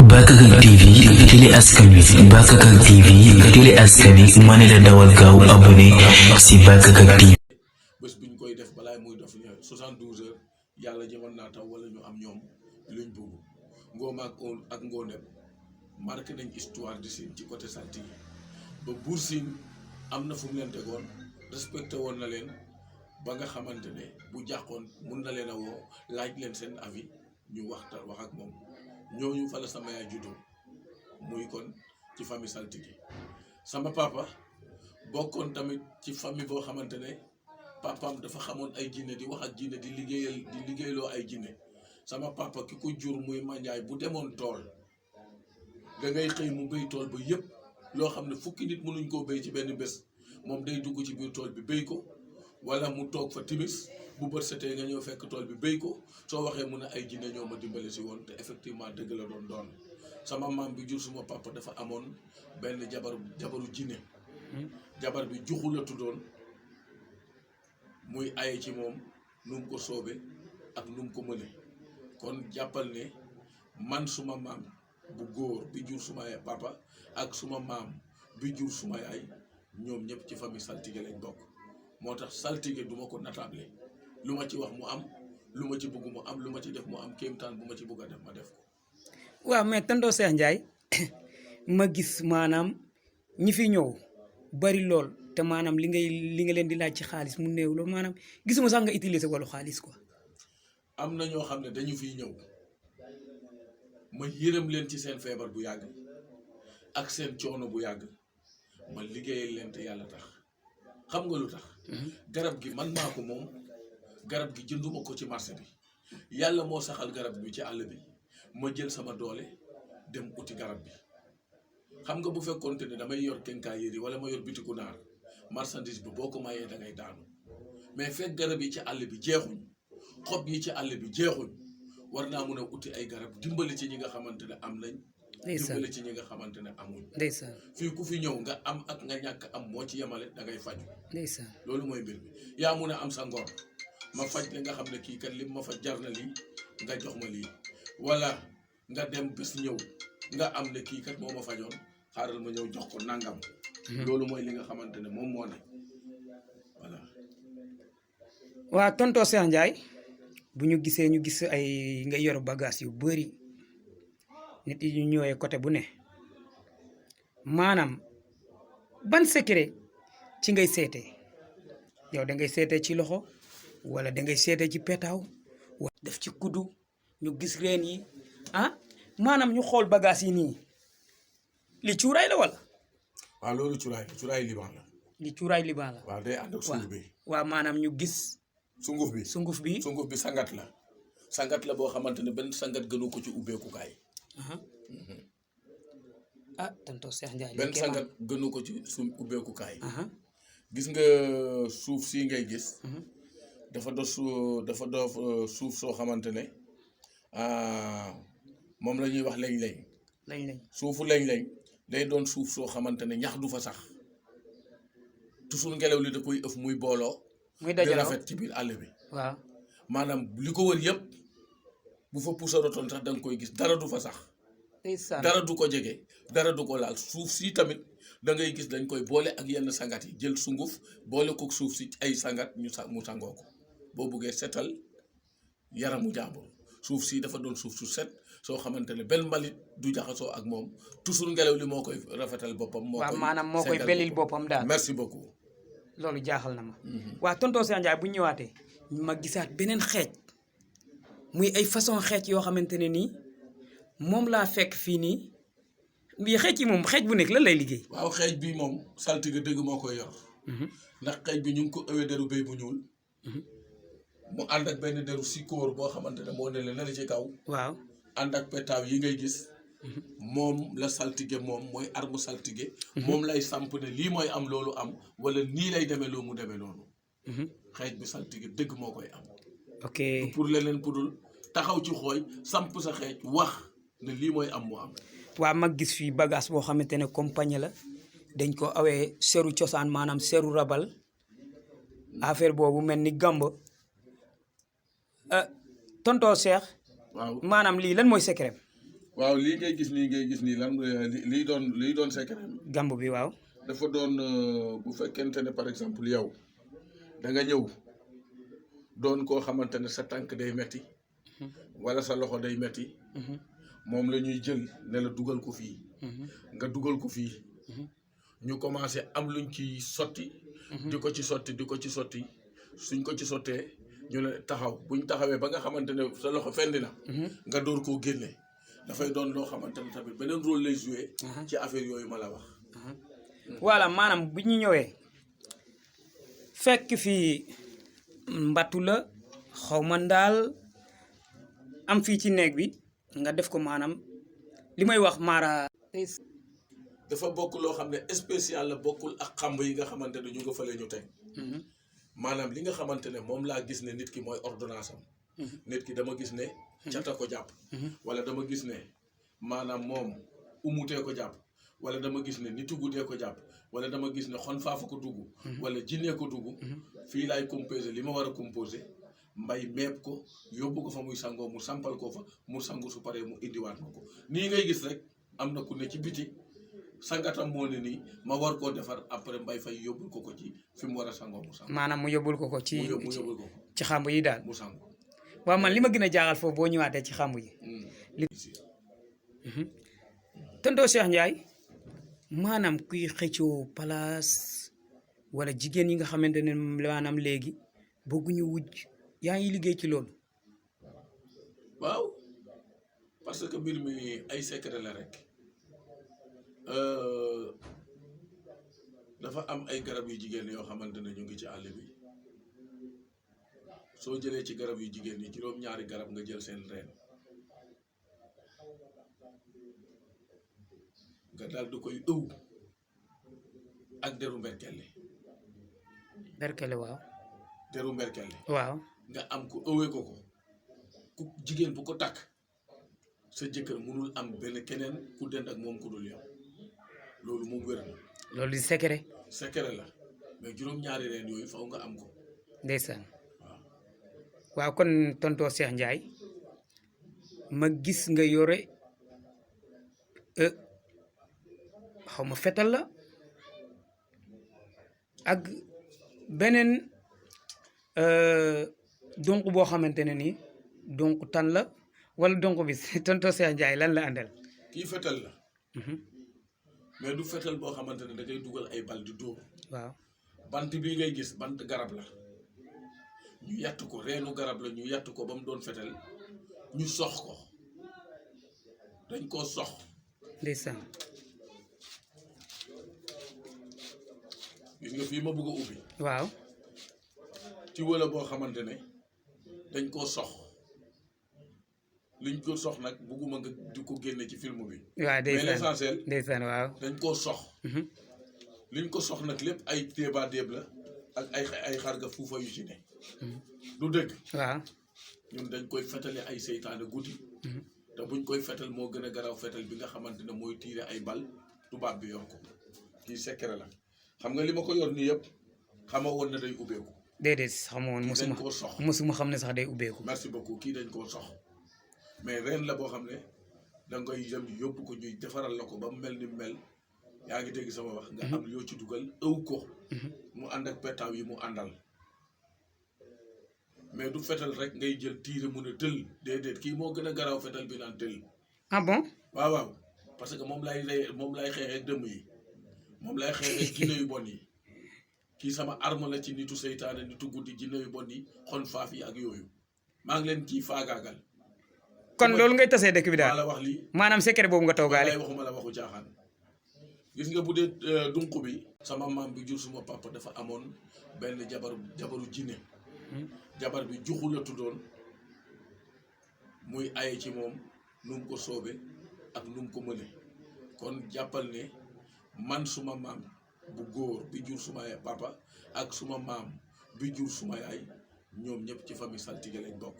Bakakak TV télé askan wi Bakakak TV télé askan wi ma ne la dawal gaaw abonné si Bakakak TV. bés bi ñu koy def balaay muy def 72 heures yàlla jëmal naa taw wala ñu am ñoom luñ bëgg ngooma ak ngooneem marqué nañ histoire di Sine ci côté saltige ba Buur Sine am na fu mu leen tegoon respecté woon na leen ba nga xamante ne bu jàqoon mun na leen a woo laaj leen seen avis ñu wax ak moom ñooñu fa la sama yaay juddoo muy kon ci famille saltige sama papa bokkoon tamit ci famille boo xamante ne papaam dafa xamoon ay jinne di wax ak jinne di liggéeyloo ay jinne sama papa ki ko jur muy manjaay bu demoon tool da ngay xëy mu béy tool ba yëpp loo xam ne fukki nit mënuñ koo béy ci benn bés moom day dugg ci biir tool bi béy ko wala mu toog fa timis bu bët setee nga ñëw fekk tool bi béy ko soo waxee mun a ay jinne ñoo ma dimbale si woon te effectivement dëgg la doon sama maam bi jur suma papa dafa amoon benn jabaru jinne jabar bi juxu la tuddoon muy aye ci moom nu mu ko soobe ak nu mu ko mëne kon jàppal ne man suma maam bu góor bi jur suma papa ak suma maam bi jur suma yaay ñoom ñëpp ci famille saltige lañ bokk moo tax saltige duma ko natable lu ma ci wax mu am lu ma ci bëgg mu am lu ma ci def mu am kéemtaan bu ma ci bëgg a def ma def ko. waaw mais tonton Cheikh Ndiaye ma gis maanaam ñi fi ñëw bari lool te maanaam li nga leen di laaj ci xaalis mu néew loolu maanaam gisuma sax nga utiliser wàllu xaalis quoi. am na ñoo xam ne dañu fiy ñëw ma yërëm leen ci seen feebar bu yàgg ak seen coono bu yàgg ma liggéeyal leen te yàlla tax xam nga lu tax. garab gi man maa ko moom garab gi jënduma ko ci marché bi yàlla moo saxal garab bi ci àll bi ma jël sama doole dem uti garab bi xam nga bu fekkoonte ne damay yor kenkaayeri wala ma yor bitiku naar marchandise bi boo ko mayee da ngay daanu mais fekk garab yi ci àll bi jeexuñ xob yi ci àll bi jeexuñ war naa mun a uti ay garab dimbali ci ñi nga xamante ne am nañ. dimbali ci ñi nga xamante ne amuñ. ndeysaan fii ku fi ñëw nga am ak nga ñàkk am moo ci yemale da ngay faju. ndeysaan loolu mooy mbir mi yaa mun a am sa ngor ma faj la nga xam ne kii kat lim ma fa jar na lii nga jox ma lii wala nga dem bés ñëw nga am ne kii kat moo ma fajoon xaaral ma ñëw jox ko nangam. loolu mooy li nga xamante ne moom moo ne voilà. waa tonton Cheikh Ndiaye bu ñu gis ay nga yor bagage yu bëri nit yi ñu ñëwee côté bu ne maanaam ban secret ci ngay seetee yow da ngay seetee ci loxo wala da ngay seetee ci petaaw wala def ci kuddu ñu gis reen yi maanaam ñu xool bagage yi nii li cuuraay la wala. waaw loolu cuuraay liban la. li cuuraay liban la. waaw day ànd ak sunguf bi. waaw maanaam ñu gis. sunguf bi sangat la boo xamante ne benn sangat gënu ko ci ubbeekukaay. tonton Cheikh Ndiaye. benn sangat gënu ko ci ubbeekukaay. gis nga suuf si ngay gis. dafa dof suuf soo xamante ne moom la ñuy wax lañ suufu lañ day doon suuf soo xamante ne ñax du fa sax toujours ngelaw li da koy ëf muy booloo. muy dajaloo di rafet ci biir àll bi. waaw maanaam li ko wër yëpp bu fa puusarotoon sax da nga koy gis dara du fa sax. dara du ko jege dara du ko laal suuf si tamit da ngay gis dañ koy boole ak yenn sangat yi jël sunguf boole ko suuf si ay sangat mu sangoo ko boo buggee setal yaramu jàmbur suuf si dafa doon suuf su set soo xamante ne benn mbalit du jaxasoo ak moom toujours ngelaw li moo koy rafetal boppam. moo koy belil boppam daal. merci beaucoup. loolu jaaxal na ma. waa tonton Cheikh Ndiaye bu ñu ñëwaatee ma gisaat beneen xeej muy ay façon xeej yoo xamante ne nii moom laa fekk fii nii mbii xeej yi moom xeej bu nekk lan lay liggéey. waaw xeej bi moom saltige dëgg moo koy yor. ndax xeej bi ñu ngi ko ëwee deru béy bu ñuul. mu ànd ak benn deru sikóor boo xamante ne moo ne la ci kaw. waaw ànd ak petaaw yi ngay gis. moom la saltige moom mooy arme saltige. moom lay samp ne lii mooy am loolu am wala nii lay demee loo mu demee noonu. xeej bi saltige dëgg moo koy am. ok pour leneen pudul taxaw ci xooy samp sa xeej wax ne lii mooy am mu am. waa mag gis fii bagage boo xamante ne compagnie la dañ ko awee seru cosaan maanaam seru rabal affaire boobu mel ni gàmb tonton Cheikh waaw maanaam lii lan mooy secret. waaw lii ngay gis nii lan liy doon secret gamb bi waaw. dafa doon bu fekkente ne par exemple yow da nga ñëw doon koo xamante ne sa tànk day metti wala sa loxo day metti moom la ñuy jël ne la dugal ko fii nga dugal ko fii ñu commencé am luñ ci sotti di ko ci sotti suñ ko ci sottee ñu ne taxaw buñ taxawee ba nga xamante ne sa loxo fendi na nga door koo génne dafay doon loo xamante ne tamit beneen rôle lay joué ci affaire yooyu ma la wax voilà maanaam bu ñu ñëwee fekk fii mbattu la xaw ma ndaal am fii ci néeg bi nga def ko maanaam li may wax maara dafa bokk loo xam ne spécial la bokkul ak xamb yi nga xamante ne ñu nga fële ñu teg maanaam li nga xamante ne moom laa gis ne nit ki mooy ordonnance am nit ki dama gis ne cata ko jàpp wala dama gis ne maanaam moom umutee ko jàpp wala dama gis ne nitu guddee ko jàpp wala dama gis ne xon faafa ko dugg wala jinnee ko dugg fii laay composé li ma war a composé mbay meeb ko yóbbu ko fa muy sangoo mu sampal ko fa mu sangu su paree mu indiwaat ma ko nii ngay gis rek am na ku ne ci biti sangatam moo ne nii ma war koo defar après mbay fay yóbbul ko ci fi mu war a sangoo mu sangu maanaam mu yóbbul ko ci mu yóbbul ko ci xamb yi daal mu sangu waaw man li ma gën a jaaxal foofu boo ñëwaatee ci xamb yi tonton Cheikh Ndiaye maanaam kuy xëccoo place wala jigéen yi nga xamante ne maanaam léegi bëgguñu wujj yaa ngi liggéey ci loolu waaw parce que mbir mi ay secret la rek dafa am ay garab yu jigéen yoo xamante ne ñu ngi ci àll bi soo jëlee ci garab yu jigéen yi juróom-ñaari garab nga jël seen reen nga daal di koy ëw ak deru mberkelle waaw deru mberkelle waaw nga am ko ëwee ko ku jigéen bu ko takk sa jëkkër mënul am benn keneen ku dend ak moom ku dul yow loolu moom wér na loolu di secret la mais juróom-ñaari reen yooyu faw nga am ko ndeysaan waaw kon tonton Cheikh Ndiaye ma gis nga yore xaw ma fetal la ak beneen donc boo xamante ne nii donc tan la wala donc bi tonton Cheikh Ndiaye lan la àndal kii fetal la mais du fetal boo xamante ne da ngay dugal ay bal di dóor waaw bant bii ngay gis bant garab la ñu yatt ko reenu garab la ñu yatt ko ba mu doon fetal ñu sox ko dañ koo sox ndeysaan gis nga fii ma bëgg a ubbi waaw ci wala boo xamante ne dañ koo sox liñ ko sox nag bëgguma nga di ko génne ci film bi waaw mais l'essentiel ndeysaan waaw dañ koo sox liñ ko sox nag lépp ay déeba déeb la ak ay xarga fuufa yu ci ne du dëgg waaw ñun dañ koy fetale ay seytaane guddi te buñ koy fetal moo gën a garaw fetal bi nga xamante ne mooy tiire ay bal tubaab bi yor ko kii secret la xam nga li ma ko yor nii yëpp xama woon na day ubbeeku déedéet xama woon musuma xam ne sax day ubbeeku merci beaucoup kii dañ koo sox mais ren la boo xam ne danga koy dem yóbbu ko ñuy defaral la ko ba mu mel ni mel yaa ngi dégg sama wax nga am yoo ci dugal ëw ko mu ànd ak petaaw yi mu àndal mais du fetal rek ngay jël tiire mu ne tël déedéet kii moo gën a garaaw fetal bi naan tël ah bon waaw parce que moom lay xeexee dëmm yi moom lay xeexee jinne yu bon yi kii sama arme la ci nitu seytaane nitu guddi jinne yu bon yi xon faaf yi ak yooyu maa ngi leen ciy faagaagal kon loolu ngay tasee dëkk bi daal la wax lii maanaam secret boobu nga toogaale waxuma la waxu caaxaan gis nga bu dee dunq bi sama maam bi jur suma papa dafa amoon benn jabaru jinne jabar bi juxu la tuddoon muy aye ci moom nu mu ko soobe ak nu mu ko mëne kon jàppal ne man suma maam bu góor bi jur suma papa ak suma maam bi jur suma yaay ñoom ñëpp ci famille saltige lañ bokk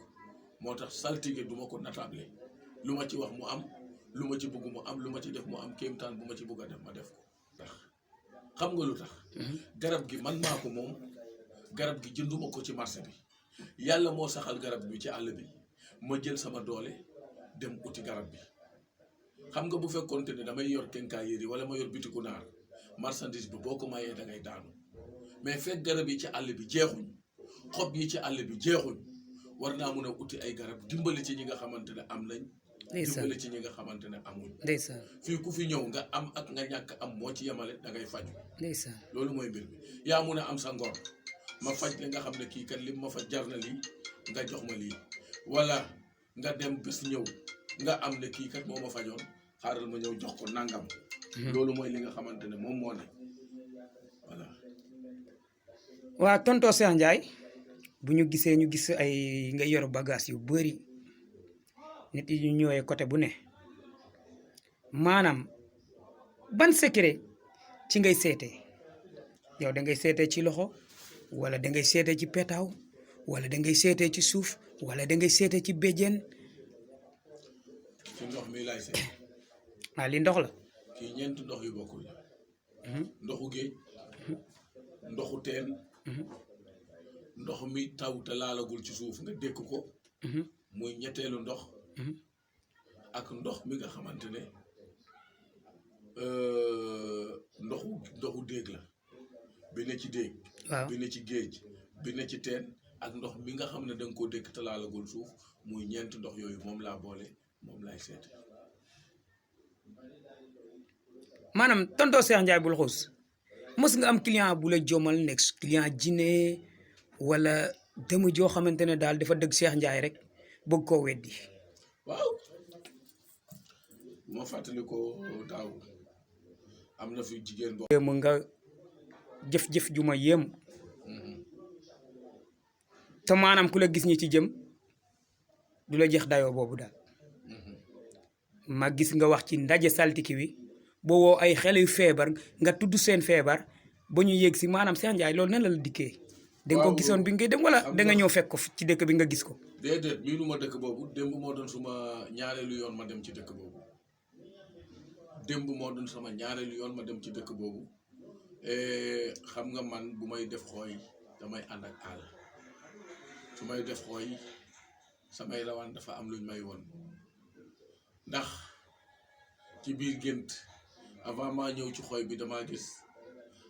moo tax saltige du ma ko natable lu ma ci wax mu am lu ma ci bëgg mu am lu ma ci def mu am kéemtaan bu ma ci bëgg a def ma def ko ndax xam nga lu tax garab gi man maa ko moom garab gi jënduma ko ci marché bi yàlla moo saxal garab bi ci àll bi ma jël sama doole dem uti garab bi xam nga bu fekkoonte ne damay yor kenkaayeri wala ma yor bitiku naar marchandise bi boo ko mayee da ngay daanu mais fekk garab yi ci àll bi jeexuñ xob yi ci àll bi jeexuñ war naa mun a uti ay garab dimbali ci ñi nga xamante ne am nañ. dimbali ci ñi nga xamante ne amuñ. ndeysaan fii ku fi ñëw nga am ak nga ñàkk am moo ci yemale da ngay faju. ndeysaan loolu mooy mbir mi yaa mun a am sa ngor ma faj la nga xam ne kii kat lim ma faj jar na lii nga jox ma lii wala nga dem bés ñëw nga am ne kii kat moo ma fajoon xaaral ma ñëw jox ko nangam. loolu mooy li nga xamante ne moom moo ne voilà. waa tonton Cheikh Ndiaye bu ñu gisee ñu gis ay nga yor bagage yu bëri nit yi ñu ñëwee côté bu ne maanaam ban secret ci ngay seetee yow da ngay seetee ci loxo wala da ngay seetee ci petaaw wala da ngay seetee ci suuf wala da ngay seetee ci béjjén. ci ndox mi laay seet. ah li ndox la. kii ñeent ndox yu bokkul. ndoxu géej. ndoxu teen. ndox mi taw te laalagul ci suuf nga dékk ko. muy ñetteelu ndox. ak ndox mi nga xamante ne ndoxu déeg la bi ne ci déeg. waaw bi ne ci géej bi ne ci teen ak ndox mi nga xam ne da nga koo dékk te laalagul suuf muy ñeent ndox yooyu moom laa boole moom laay seet. maanaam tonton Cheikh Ndiaye Bul Xuus mës nga am client bu la jomal nekk client jinne wala demu joo xamante ne daal dafa dëgg Cheikh Ndiaye rek bëgg koo weddi. waaw moo fàttali ko daaw am na fi jigéen boo. yéem nga jëf-jëf ju ma yéem te maanaam ku la gis ñi ci jëm du la jeex dayoo boobu daal ma gis nga wax ci ndaje saltiki wi boo woo ay xale yu feebar nga tudd seen feebar ba ñu yéeg si maanaam Cheikh Ndiaye loolu nan la dikkee. da nga ko gisoon bi ngay dem wala da nga ñëw fekk ko ci dëkk bi nga gis ko. déedéet miinu ma dëkk boobu démb moo doon suma ñaareelu yoon ma dem ci dëkk boobu démb moo doon sama ñaareelu yoon ma dem ci dëkk boobu xam nga man bu may def xooy damay ànd ak àll su may def xooy samay rawaan dafa am luñ may woon ndax ci biir gént avant maa ñëw ci xooy bi damaa gis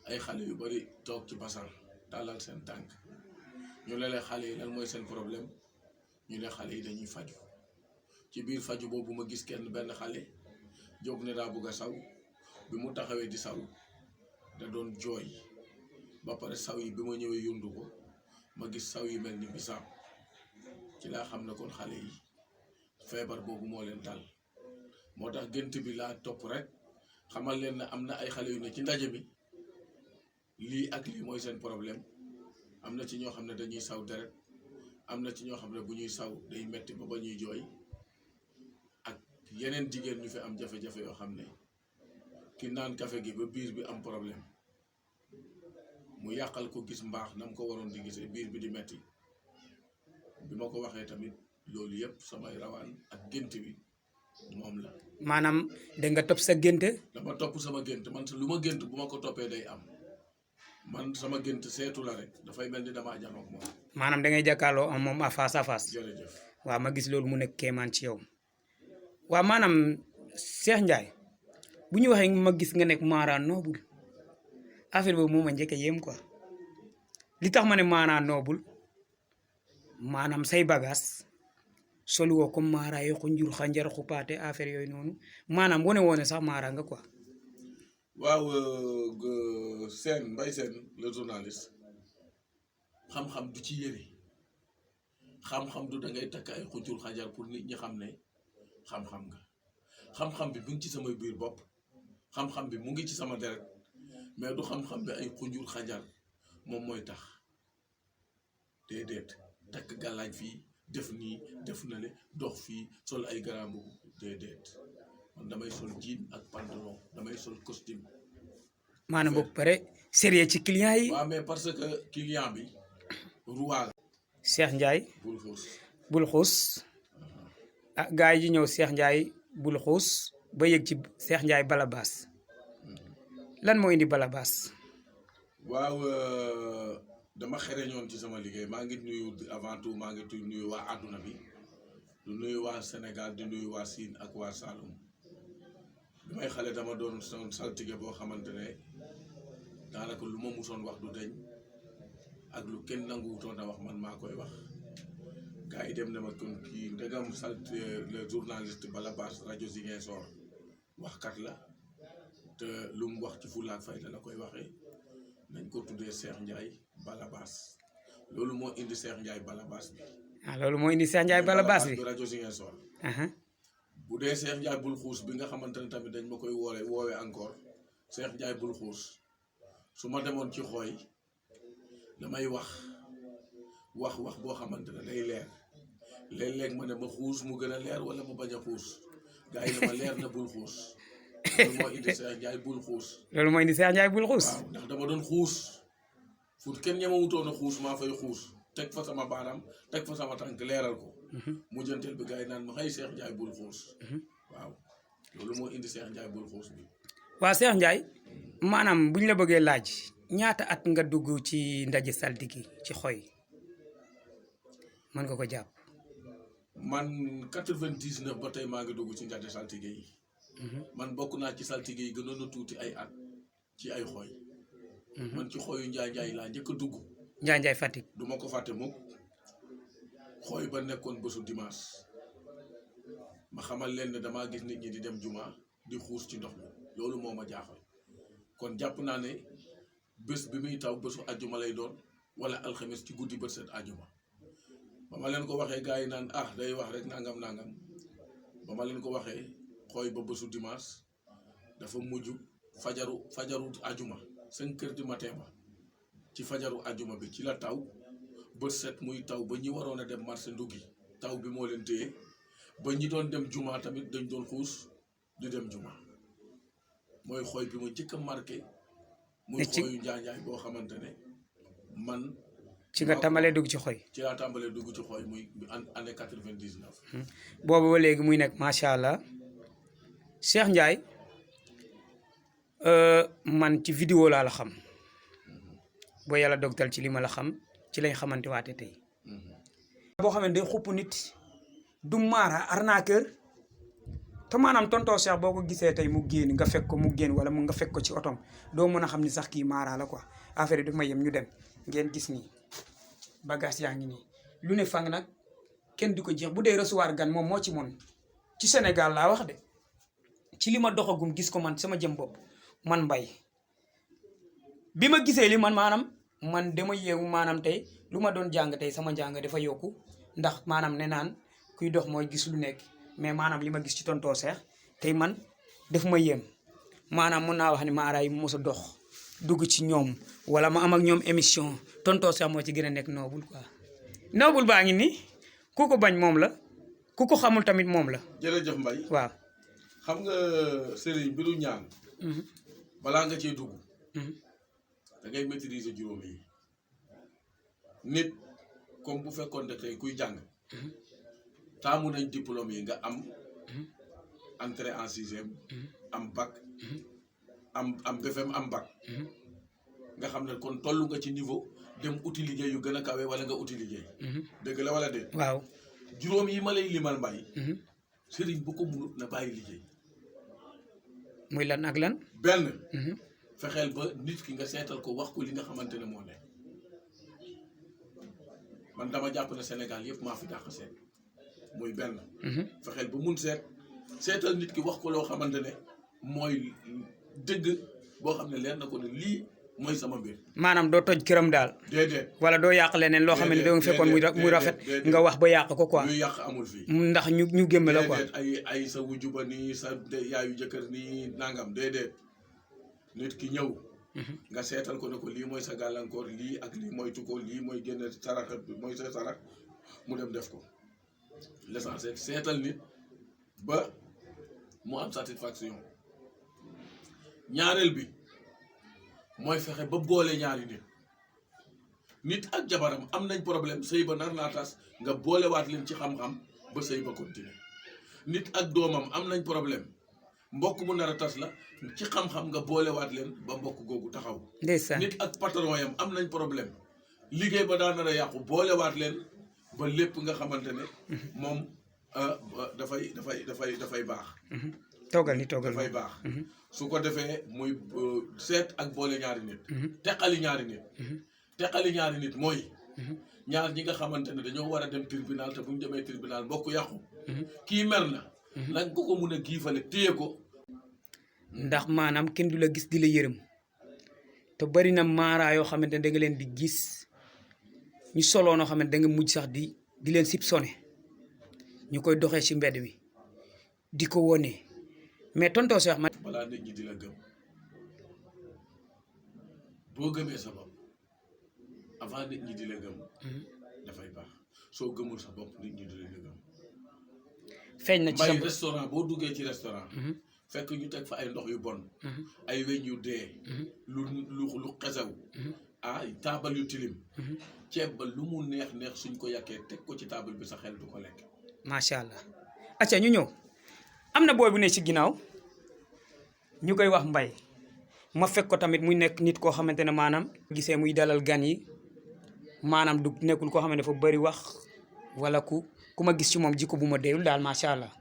ay xale yu bari toog ci basan tàllal seen tànk ñu ne leen xale yi lan mooy seen problème ñu ne xale yi dañuy faju ci biir faju boobu ma gis benn xale jóg ne daa bugg a saw bi mu taxawee di saw da doon jooy ba pare saw yi bi ma ñëwee yundu ko ma gis saw yi mel ni bisaab ci laa xam ne kon xale yi feebar boobu moo leen dal moo tax gént bi laa topp rek xamal leen ne am na ay xale yu ne ci ndaje mi lii ak lii mooy seen problème am na ci ñoo xam ne dañuy saw deret am na ci ñoo xam ne bu ñuy saw day metti ba ñuy jooy ak yeneen jigéen ñu fi am jafe-jafe yoo xam ne ki naan café gi ba biir bi am problème mu yàqal ko gis mbaax na mu ko waroon di gisee biir bi di metti bi ma ko waxee tamit loolu yëpp samay rawaan ak gént bi moom la. maanaam da nga topp sa gént. dama topp sama gént man lu ma gént bu ma ko toppee day am man sama gént seetu la rek dafay mel ni damaa janoog moom. maanaam da ngay jàkkaarloo am moom à face à face. jërëjëf. waaw ma gis loolu mu nekk kéemaan ci yow. waaw maanaam Cheikh Ndiaye bu ñu waxee ma gis nga nekk Mara Noble affaire boobu moom a njëkk a yéem quoi li tax ma ne Mara Noble maanaam say bagage solu woo comme Mara yoo ko njur xanjar xupaate affaire yooyu noonu maanaam wane woone sax Mara nga quoi. waaw Sène Mbaye Sène le journaliste xam-xam du ci yére xam-xam du da ngay takk ay xujur xajar pour nit ñi xam ne xam-xam nga xam-xam bi mu ngi ci samay biir bopp xam-xam bi mu ngi ci sama deret mais du xam-xam bi ay xujur xajar moom mooy tax déedéet takk gàllaaj fii def nii def na le dox fii sol ay garambu déedéet man damay sol jean ak pantalon damay sol costume. maanaam boobu pare sérieux ci client yi. waaw mais parce que client bi roi. Cheikh Ndiaye. Bul Xuus. Bul Xuus ah gars yi ñëw Cheikh Ndiaye Bul Xuus ba yëg ci Cheikh Ndiaye Balabas lan moo indi Balabas. waaw dama xereñoon ci sama liggéey maa ngi nuyu avant tout maa ngi nuyu waa àdduna bi du nuyu waa Sénégal di nuyu waa Siin ak waa Saloum may xale dama doon son saltige boo xamante ne daanaka lu ma musoon wax du deñ ak lu kenn nanguwutoon a wax man maa koy wax gars yi dem na ma kon kii ndegam le journaliste Balabas rajo Ziguinchor waxkat la te lu mu wax ci fulla ak fayda la koy waxee nañ ko tuddee Cheikh Ndiaye Balabas loolu moo indi Cheikh Ndiaye Balabas bi. ah loolu moo indi Cheikh Ndiaye Balabas bi rajo Ziguinchor. bu dee Cheikh Ndiaye bul xuus bi nga xamante ne tamit dañ ma koy woowee encore Cheikh Ndiaye bul xuus su ma demoon ci xooy damay wax boo xamante ne day leer léeg-léeg ma ne ma xuus mu gën a leer wala ma bañ a xuus gars yi dama leer na bul xuus loolu moo indi Cheikh Ndiaye bul xuus. loolu moo indi Cheikh Ndiaye bul xuus. waaw ndax dama doon xuus fu kenn ñemewutoon a xuus maa fay xuus teg fa sama baaraam teg fa sama tànk leeral ko. mujjanteel bi gars yi naan ma xëy Cheikh Ndiaye bul xuus. waaw loolu moo indi Cheikh Ndiaye bul xuus bi. waaw Cheikh Ndiaye maanaam bu ñu la bëggee laaj ñaata at nga dugg ci ndaje saltigi ci xoy mën nga ko jàpp. man 99 ba tey maa ngi dugg ci ndaje saltige yi. man bokk naa ci saltige yi gënoon a tuuti ay at ci ay xoy. man ci xoyu Njaay laa njëkk a dugg. Njaay Fatick. du ma ko fàtte mukk xooy ba nekkoon bésu dimanche ma xamal leen ne damaa gis nit ñi di dem juma di xuus ci ndox mi loolu moo ma jaaxal kon jàpp naa ne bés bi muy taw bésu ajjuma lay doon wala alxames ci guddi bët set ajjuma ba ma leen ko waxee gars yi naan ah day wax rek nangam ba ma leen ko waxee xooy ba bésu dimanche dafa mujj fajaru ajjuma 5 heures du matin ba ci fajaru ajjuma bi ci la taw bët set muy taw ba ñi waroon a dem marché nduggi taw bi moo leen téye ba ñi doon dem juma tamit dañ doon xuus di dem juma mooy xooy bi ma njëkk a marqué. muy xooyu Njaay boo xamante ne man. ci nga tàmbalee dugg ci xoy. ci laa tàmbalee dugg ci xoy muy année 99. boobu ba léegi muy nekk macha allah Cheikh Ndiaye man ci vidéo laa la xam boo yàlla dogtal ci li ma la xam. ci lañ xamante waate tey boo xam ne day xupp nit du maara arnaqueur te maanaam tonton Cheikh boo ko gisee tey mu génn nga fekk ko mu génn wala mu nga fekk ko ci otom doo mën a xam ni sax kii maara la quoi affaire yi daf ma yem ñu dem ngeen gis nii bagage yaa ngi nii lu ne fang nag kenn du ko jeex bu dee recevoir gan moom moo ci mon ci Sénégal laa wax de ci li ma doxagum gis ko man sama jëm bopp man mbay bi ma gisee li man dama yeewu maanaam tey lu ma doon jàng tey sama njàng dafa yokku ndax maanaam ne naan kuy dox mooy gis lu nekk mais maanaam li ma gis ci tonton Cheikh tey man daf ma yéem maanaam mun naa wax ni maaraay mos a dox dugg ci ñoom wala ma am ak ñoom émission tonton Cheikh moo ci gën a nekk noobul quoi noobul baa ngi nii ku ko bañ moom la ku ko xamul tamit moom la. jërëjëf Mbaye. waaw xam nga sëriñ bi du ñaan. balaa nga cee dugg. da ngay maîtriser juróom yi nit comme bu fekkoon ne tey kuy jàng taamu nañ diplôme yi nga am entrée en sixième am bac am BFEM am bac nga xam ne kon toll nga ci niveau dem uti liggéey yu gën a kawe wala nga uti liggéey dëgg la wala déet waaw juróom yi ma lay limal Mbay sëriñ bu ko munut na bàyyi liggéey muy lan ak lan benn fexeel ba nit ki nga seetal ko wax ko li nga xamante ne moo ne man dama jàpp ne Sénégal yëpp maa fi dàq seet muy benn fexeel ba mun seetal nit ki wax ko loo xamante ne mooy dëgg boo xam ne leer na ko ne lii mooy sama mbir maanaam doo toj këram daal déedéet wala doo yàq leneen loo xam ne doo fekkoon muy rafet nga wax ba yàq ko quoi luy yàq amul fii ndax ñu gémme la quoi ay sa wujju ba nii sa yaayu jëkkër nii nangam déedéet nit ki ñëw nga seetal ko ne ko lii mooy sa gàllankoor lii ak lii mooy tukko lii mooy génne sarax mooy sa sarax mu dem def ko l'essentiel seetal nit ba mu am satisfaction ñaareel bi mooy fexe ba boole ñaari nit ak jabaram am nañ problème sëy ba nar naa tas nga boolewaat leen ci xam-xam ba sëy ba continuer nit ak doomam am nañ problème mbokk mu nar a tas la ci xam-xam nga boolewaat leen ba mbokk googu taxaw ndeysaan nit ak patron yam am nañ problème liggéey ba daa nar a yàqu boolewaat leen ba lépp nga xamante ne moom dafay baax toogal ni toogal dafay baax su ko defee muy seet ak boole ñaari nit teqali ñaari nit teqali ñaari nit mooy ñaar ñi nga xamante ne dañoo war a dem tribunal te bu ñu demee tribunal mbokk yàqu kii mer na nag nga ko mun a giifale téye ko ndax maanaam kenn du la gis di la yërëm te bari na maaraa yoo xamante ne da nga leen di gis ñu soloo noo xamante da nga mujj sax di leen sib sone ñu koy doxee ci mbedd mi di ko wone mais tonton Cheikh man balaa nit ñi di la gëm boo gëmee sa bopp avant nit ñi di la gëm dafay baax soo gëmul sa bopp nit ñi di la gëm feeñ na ci mbay restaurant boo duggee ci restaurant fekk ñu teg fa ay ndox yu bon ay weñ yu dee lu xesaw taabal yu tilim ceeb ba lu mu neex suñ ko yàkkee teg ko ci taabal bi sa xel du ko lekk macha allah acca ñu ñëw am na booy bu ne ci ginnaaw ñu koy wax Mbay ma fekk ko tamit muy nekk nit koo xamante ne maanaam gisee muy dalal gan yi maanaam du nekkul koo xam ne dafa bëri wax wala ku ma gis ci moom jikko bu ma deewul daal macha allah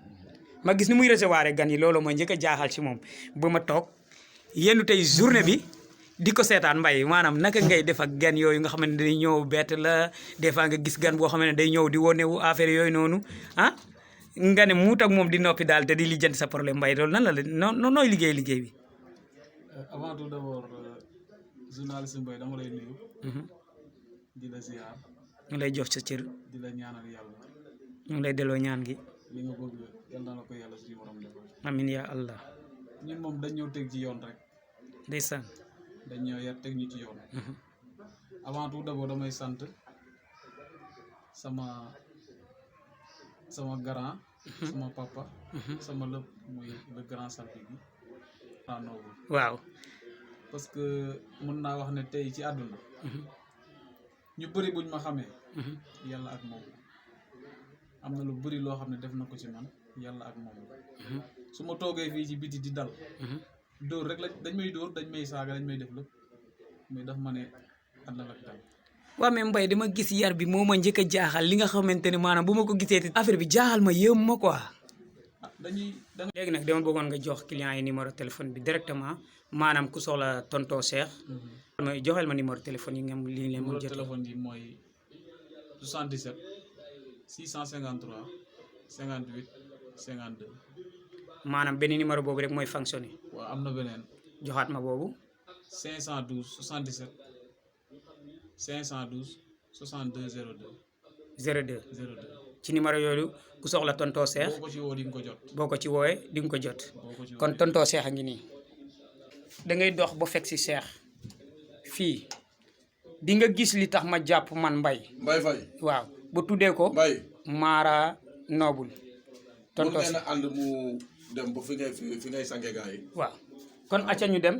ma gis ni muy recevoir gan yi loolu mooy njëkk a jaaxal ci moom ba ma toog yenn tey journée bi di ko seetaan Mbay maanaam naka ngay def ak gan yooyu nga xam ne day ñëw bett la des fois nga gis gan boo xam ne day ñëw di wonewu affaire yooyu noonu nga ne muut ak moom di noppi daal te di lijjanti sa problème Mbay loolu nan la nooy liggéey bi. avant tout d'abord journaliste Mbay dama lay nuyu. di la ziar. ñu lay jox sa cër. di la ñaanal yàlla. ñu ngi lay delloo ñaan gi. li nga bëgg yal na la ko yàlla suñu borom defal. amin ya allah. ñun moom dañ ñëw teg ci yoon rek. ndeysaan. dañ ñëw yar teg ñu ci yoon. avant tout d'abord damay sant sama grand. sama papa. sama lépp muy le grand saltige bi waaw. parce que mën naa wax ne tey ci àdduna. ñu bëri buñ ma xamee. yàlla ak moom am na lu bëri loo xam ne def na ko ci man yàlla ak moom su ma toogee fii ci biti di dal. dóor rek dañ may dóor dañ may saaga dañ may def lépp mais daf ma ne àndal ak dal. waaw mais Mbay dama gis yar bi moo ma njëkk a jaaxal li nga xamante ne maanaam bu ma ko gisee affaire bi jaaxal ma yéem ma quoi. léegi nag dama bëggoon nga jox client yi numéro téléphone bi directement maanaam ku soxla tonton Cheikh. mooy joxeel ma numéro téléphone yi nga li leen mën jot. numéro téléphone yi mooy 77 653 58 52. maanaam benn numéro boobu rek mooy fonctionné. waaw am na beneen. joxaat ma boobu. 512 77 512 62 02. 02. 02. ci numéro yooyu ku soxla tonton Cheikh. boo ko ci woo di nga ko jot. boo ko ci woowee di nga ko jot. kon tonton Cheikh a ngi nii. da ngay dox ba fekk si Cheikh fii di nga gis li tax ma jàpp man Mbay Faye waaw ba tuddee ko. Mbay Mara Noble. tonton Cheikh ngeen a ànd mu dem ba fi ngay sange gaa yi. waaw kon acca ñu dem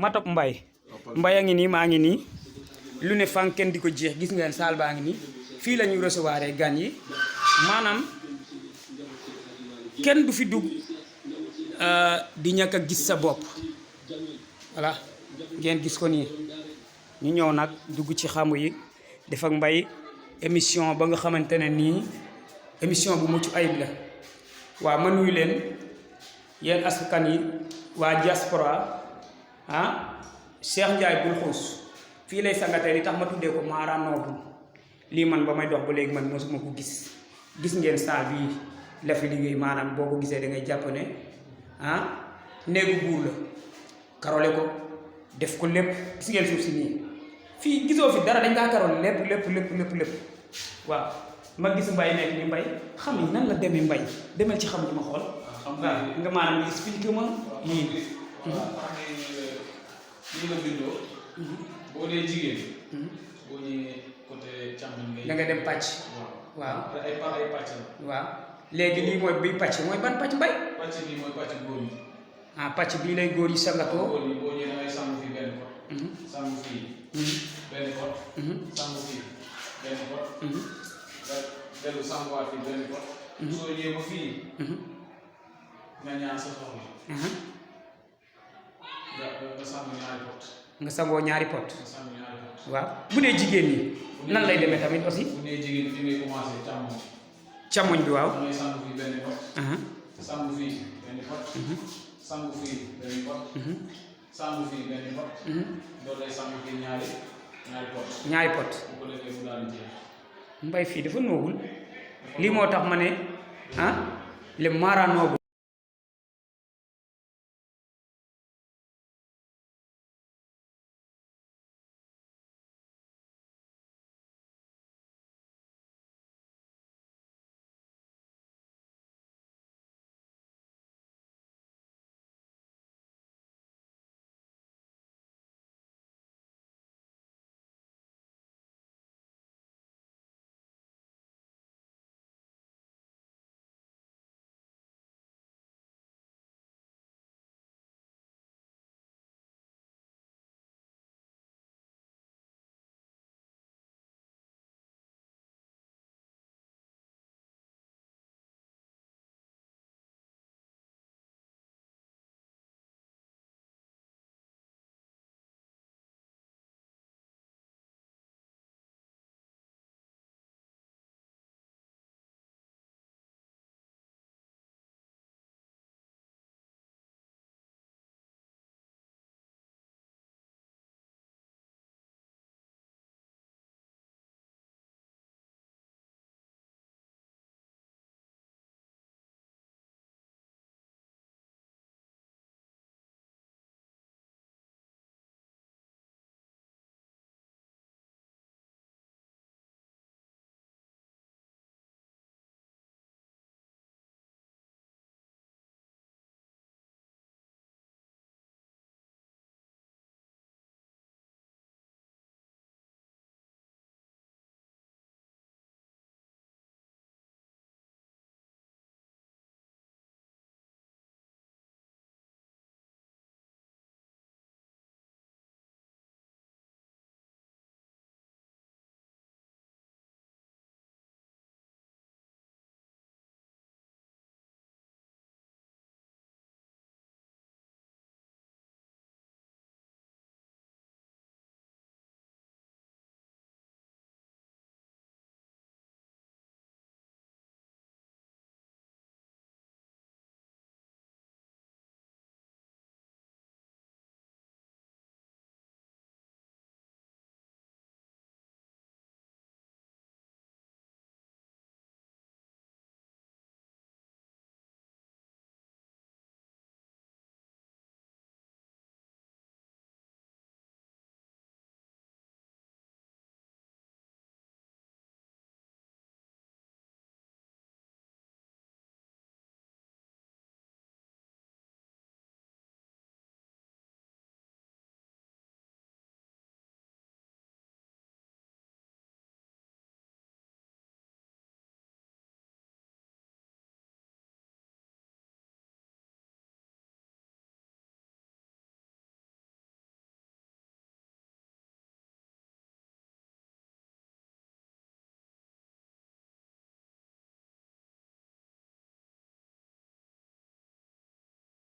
ma topp Mbay a ngi nii maa ngi nii lu ne fan kenn di ko jeex gis ngeen saal baa ngi nii fii la ñuy recevoir gan yi maanaam kenn du fi dugg di ñàkk a gis sa bopp voilà ngeen gis ko nii ñu ñëw nag dugg ci xamu yi def ak Mbay émission ba nga xamante ne nii émission bu mucc ayib la waaw ma nuyu leen yéen askan yi waa diaspora Cheikh Ndiaye bul xuus fii lay sangatee li tax ma tuddee ko Mara Noble lii man ba may dox ba léegi man mosuma ko gis ngeen saal bii la fi liggéey maanaam boo ko gisee da ngay jàpp ne néegu buur la karole ko def ko lépp gis ngeen suuf si nii fii gisoo fi dara dañ kaa karole lépp waaw ma gis Mbay nekk ni Mbay xam ni nan la demee Mbay demal ci xam ni ma xool waaw nga maanaam nga expliqué ma yii lii la bindoo. boo dee jigéen. boo ñëwee côté càmmoñ ngay. da nga dem pàcc. waaw ay pàcc la. waaw léegi lii mooy bii pàcc mooy ban pàcc Mbay. pàcc bii mooy pàcc góor yi. pàcc bii lay góor yi sangatoo. góor yi boo ñëwee da ngay sàmm fii benn pot. sàmm fii. benn pot. sàmm fii benn pot. nga dellu sàmmwaat fii benn pot. soo ñëwee ba fii. nga ñaan sa soxla. nga sàmm ñaari pot. nga sangoo ñaari pot. nga sàmm ñaari pot. waaw bu dee jigéen ñi. nan lay demee tamit aussi. bu dee jigéen ñi fi ngay commencé càmmoñ. càmmoñ bi waaw. da ngay sàmm fii benn pot. sàmm fii benn pot sangu fii benn pot sangu fii benn pot loolu lay sangu fii ñaari pot ñaari pot bu ko defee mu daal di jeex mbay fii dafa noobul lii moo tax ma ne le mara noobul